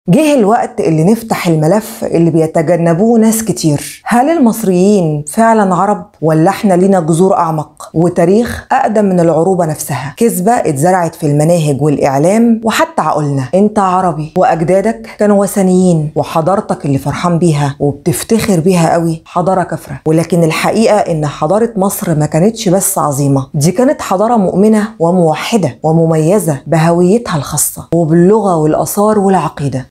جه الوقت اللي نفتح الملف اللي بيتجنبوه ناس كتير. هل المصريين فعلا عرب ولا احنا لينا جذور اعمق وتاريخ اقدم من العروبة نفسها؟ كذبة اتزرعت في المناهج والاعلام وحتى عقولنا. انت عربي واجدادك كانوا وثنيين، وحضارتك اللي فرحان بيها وبتفتخر بيها قوي حضارة كافرة. ولكن الحقيقة ان حضارة مصر ما كانتش بس عظيمة، دي كانت حضارة مؤمنة وموحدة ومميزة بهويتها الخاصة وباللغة والآثار والعقيدة.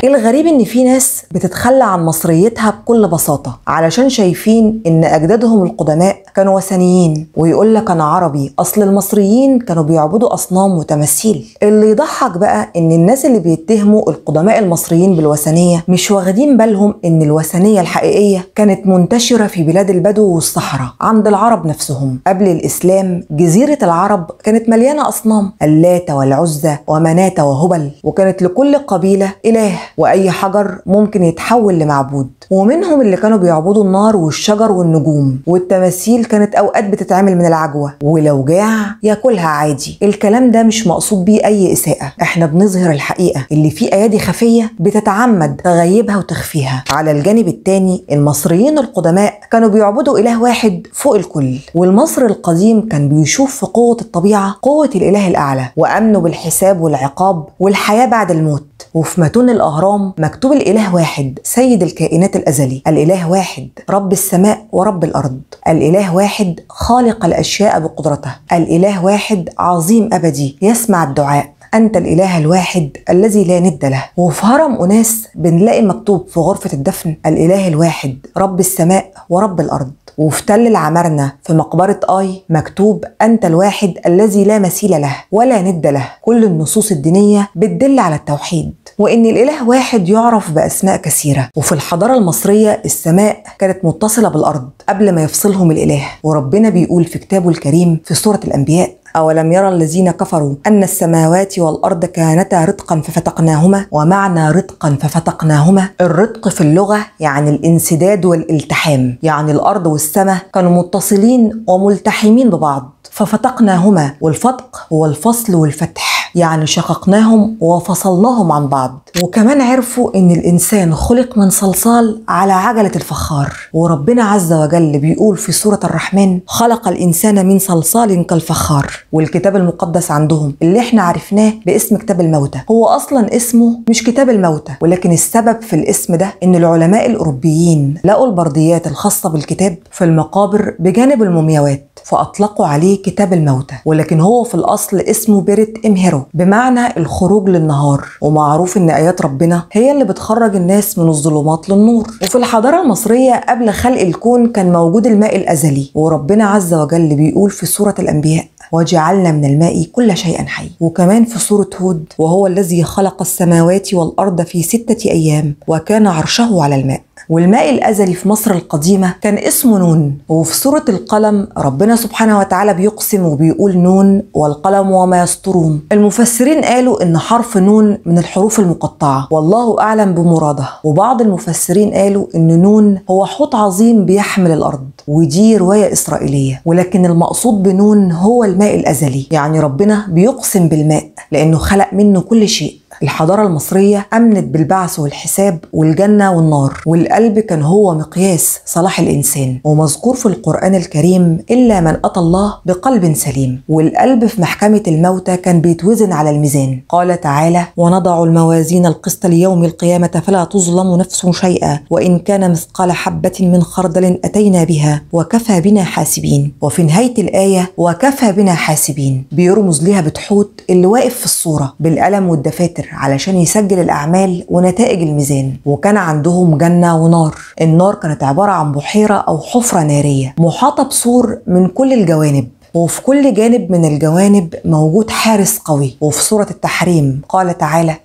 الغريب ان في ناس بتتخلى عن مصريتها بكل بساطة علشان شايفين ان اجدادهم القدماء كانوا وثنيين، ويقول لك انا عربي، اصل المصريين كانوا بيعبدوا اصنام وتماثيل. اللي يضحك بقى ان الناس اللي بيتهموا القدماء المصريين بالوثنية مش واخدين بالهم ان الوثنية الحقيقية كانت منتشرة في بلاد البدو والصحراء عند العرب نفسهم. قبل الاسلام جزيرة العرب كانت مليانة اصنام، اللات والعزى ومناة وهبل، وكانت لكل قبيلة اله، واي حجر ممكن يتحول لمعبود. ومنهم اللي كانوا بيعبدوا النار والشجر والنجوم، والتماثيل كانت اوقات بتتعمل من العجوه، ولو جاع ياكلها عادي. الكلام ده مش مقصود بيه اي اساءه، احنا بنظهر الحقيقة اللي في ايادي خفيه بتتعمد تغيبها وتخفيها. على الجانب الثاني المصريين القدماء كانوا بيعبدوا اله واحد فوق الكل، والمصري القديم كان بيشوف في قوة الطبيعة قوة الاله الاعلى، وامنوا بالحساب والعقاب والحياة بعد الموت. وفي متون الأهرام مكتوب الإله واحد سيد الكائنات الأزلي، الإله واحد رب السماء ورب الأرض، الإله واحد خالق الأشياء بقدرته، الإله واحد عظيم أبدي يسمع الدعاء، أنت الإله الواحد الذي لا ند له. وفي هرم أناس بنلاقي مكتوب في غرفة الدفن الإله الواحد رب السماء ورب الأرض. وفي تل العمارنة في مقبرة آي مكتوب أنت الواحد الذي لا مثيل له ولا ند له. كل النصوص الدينية بتدل على التوحيد وإن الإله واحد يعرف بأسماء كثيرة. وفي الحضارة المصرية السماء كانت متصلة بالأرض قبل ما يفصلهم الإله، وربنا بيقول في كتابه الكريم في سورة الأنبياء: أولم يرى الذين كفروا أن السماوات والأرض كانتا رتقا ففتقناهما. ومعنى رتقا ففتقناهما، الرتق في اللغة يعني الانسداد والالتحام، يعني الأرض والسماء كانوا متصلين وملتحمين ببعض، ففتقناهما. والفتق هو الفصل والفتح، يعني شققناهم وفصلناهم عن بعض. وكمان عرفوا ان الانسان خلق من صلصال على عجلة الفخار، وربنا عز وجل بيقول في سورة الرحمن: خلق الانسان من صلصال كالفخار. والكتاب المقدس عندهم اللي احنا عرفناه باسم كتاب الموتى هو اصلا اسمه مش كتاب الموتى، ولكن السبب في الاسم ده ان العلماء الاوروبيين لقوا البرديات الخاصة بالكتاب في المقابر بجانب المومياوات، فاطلقوا عليه كتاب الموتى، ولكن هو في الاصل اسمه بيرت امهرو بمعنى الخروج للنهار. ومعروف ان ايات ربنا هي اللي بتخرج الناس من الظلمات للنور. وفي الحضارة المصرية قبل خلق الكون كان موجود الماء الازلي، وربنا عز وجل بيقول في سورة الانبياء: وجعلنا من الماء كل شيء حي. وكمان في سورة هود: وهو الذي خلق السماوات والأرض في 6 أيام وكان عرشه على الماء. والماء الأزلي في مصر القديمة كان اسمه نون. وفي سورة القلم ربنا سبحانه وتعالى بيقسم وبيقول: نون والقلم وما يسطرون. المفسرين قالوا إن حرف نون من الحروف المقطعة والله أعلم بمراده، وبعض المفسرين قالوا إن نون هو حوت عظيم بيحمل الأرض، ودي رواية إسرائيلية، ولكن المقصود بنون هو الماء الأزلي، يعني ربنا بيقسم بالماء لأنه خلق منه كل شيء. الحضارة المصرية أمنت بالبعث والحساب والجنة والنار، والقلب كان هو مقياس صلاح الإنسان، ومذكور في القرآن الكريم: إلا من أتى الله بقلب سليم. والقلب في محكمة الموتى كان بيتوزن على الميزان. قال تعالى: ونضع الموازين القسط ليوم القيامة فلا تظلم نفس شيئا وإن كان مثقال حبة من خردل أتينا بها وكفى بنا حاسبين. وفي نهاية الآية وكفى بنا حاسبين بيرمز لها بتحوت اللي واقف في الصورة بالقلم والدفاتر علشان يسجل الأعمال ونتائج الميزان. وكان عندهم جنة ونار. النار كانت عبارة عن بحيرة أو حفرة نارية محاطة بسور من كل الجوانب، وفي كل جانب من الجوانب موجود حارس قوي. وفي سورة التحريم قال تعالى: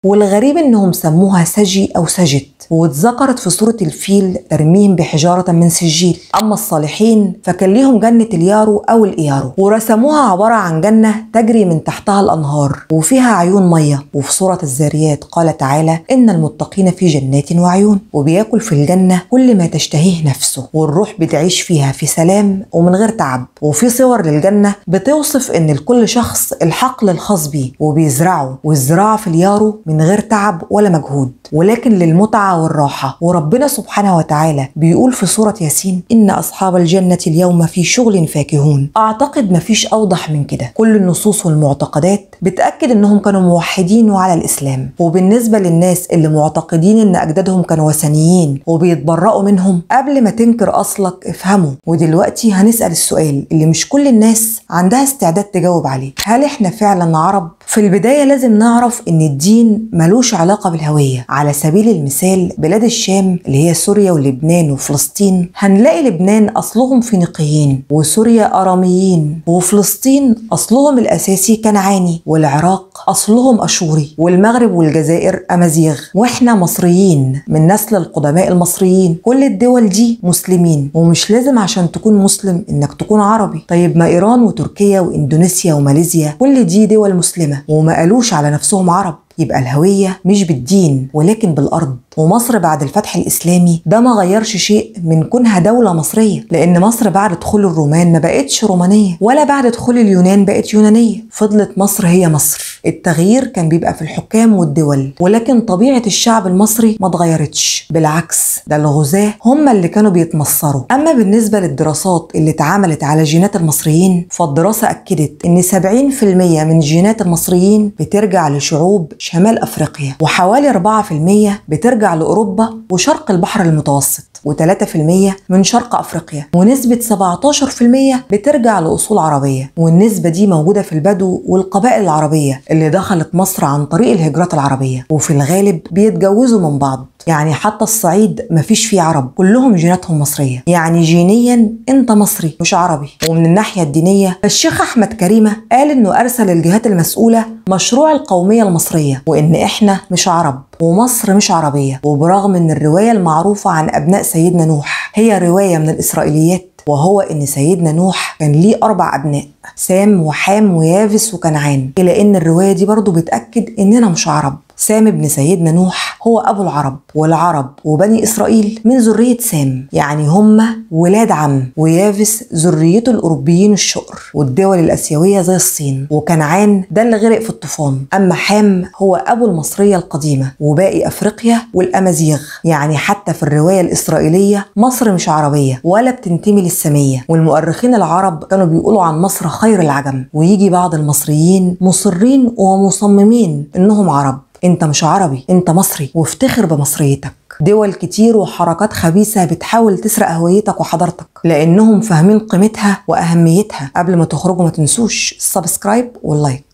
والغريب إنهم سموها سجي أو سجت، واتذكرت في سورة الفيل ترميهم بحجارة من سجيل. أما الصالحين فكان ليهم جنة اليارو أو الإيارو، ورسموها عبارة عن جنة تجري من تحتها الأنهار وفيها عيون مية. وفي سورة الذاريات قال تعالى: إن المتقين في جنات وعيون، وبياكل في الجنة كل ما تشتهيه نفسه، والروح بتعيش فيها في سلام ومن غير تعب. وفي صور للجنة بتوصف إن لكل شخص الحقل الخاص بيه وبيزرعه، والزراعة في اليارو من غير تعب ولا مجهود، ولكن للمتعة والراحة. وربنا سبحانه وتعالى بيقول في سورة ياسين: إن أصحاب الجنة اليوم في شغل فاكهون. أعتقد مفيش أوضح من كده، كل النصوص والمعتقدات بتأكد إنهم كانوا موحدين وعلى الإسلام. وبالنسبة للناس اللي معتقدين إن أجدادهم كانوا وثنيين وبيتبرأوا منهم، قبل ما تنكر أصلك افهموا. ودلوقتي هنسأل السؤال اللي مش كل الناس عندها استعداد تجاوب عليه: هل إحنا فعلا عرب؟ في البداية لازم نعرف إن الدين ملوش علاقة بالهوية. على سبيل المثال بلاد الشام اللي هي سوريا ولبنان وفلسطين، هنلاقي لبنان أصلهم فينيقيين، وسوريا أراميين، وفلسطين أصلهم الأساسي كنعاني، والعراق أصلهم أشوري، والمغرب والجزائر أمازيغ، وإحنا مصريين من نسل القدماء المصريين. كل الدول دي مسلمين، ومش لازم عشان تكون مسلم إنك تكون عربي. طيب ما إيران وتركيا وإندونيسيا وماليزيا كل دي دول مسلمة وما قالوش على نفسهم عرب. يبقى الهوية مش بالدين ولكن بالأرض. ومصر بعد الفتح الإسلامي ده ما غيرش شيء من كونها دولة مصرية، لأن مصر بعد دخول الرومان ما بقتش رومانية، ولا بعد دخول اليونان بقت يونانية، فضلت مصر هي مصر. التغيير كان بيبقى في الحكام والدول، ولكن طبيعة الشعب المصري ما اتغيرتش، بالعكس ده الغزاة هم اللي كانوا بيتمصروا. أما بالنسبة للدراسات اللي اتعملت على جينات المصريين، فالدراسة أكدت إن 70% من جينات المصريين بترجع لشعوب شمال أفريقيا، وحوالي 4% بترجع لأوروبا وشرق البحر المتوسط، و3% من شرق أفريقيا، ونسبة 17% بترجع لأصول عربية. والنسبة دي موجودة في البدو والقبائل العربية اللي دخلت مصر عن طريق الهجرات العربية، وفي الغالب بيتجوزوا من بعض. يعني حتى الصعيد مفيش فيه عرب، كلهم جيناتهم مصرية، يعني جينيا انت مصري مش عربي. ومن الناحية الدينية فالشيخ أحمد كريمة قال انه أرسل للجهات المسؤولة مشروع القومية المصرية، وان احنا مش عرب ومصر مش عربية. وبرغم ان الرواية المعروفة عن أبناء سيدنا نوح هي رواية من الإسرائيليات، وهو ان سيدنا نوح كان ليه 4 أبناء، سام وحام ويافس وكنعان، إلى ان الرواية دي برضو بتأكد اننا مش عرب. سام ابن سيدنا نوح هو أبو العرب، والعرب وبني إسرائيل من ذرية سام، يعني هم ولاد عم. ويافس ذريته الأوروبيين الشقر والدول الآسيوية زي الصين، وكنعان ده اللي غرق في الطوفان. أما حام هو أبو المصرية القديمة وباقي أفريقيا والأمازيغ. يعني حتى في الرواية الإسرائيلية مصر مش عربية ولا بتنتمي للسامية. والمؤرخين العرب كانوا بيقولوا عن مصر خير العجم، ويجي بعض المصريين مصرين ومصممين إنهم عرب. انت مش عربي، انت مصري، وافتخر بمصريتك. دول كتير وحركات خبيثة بتحاول تسرق هويتك وحضارتك لأنهم فاهمين قيمتها وأهميتها. قبل ما تخرجوا ما تنسوش ال subscribe وال like.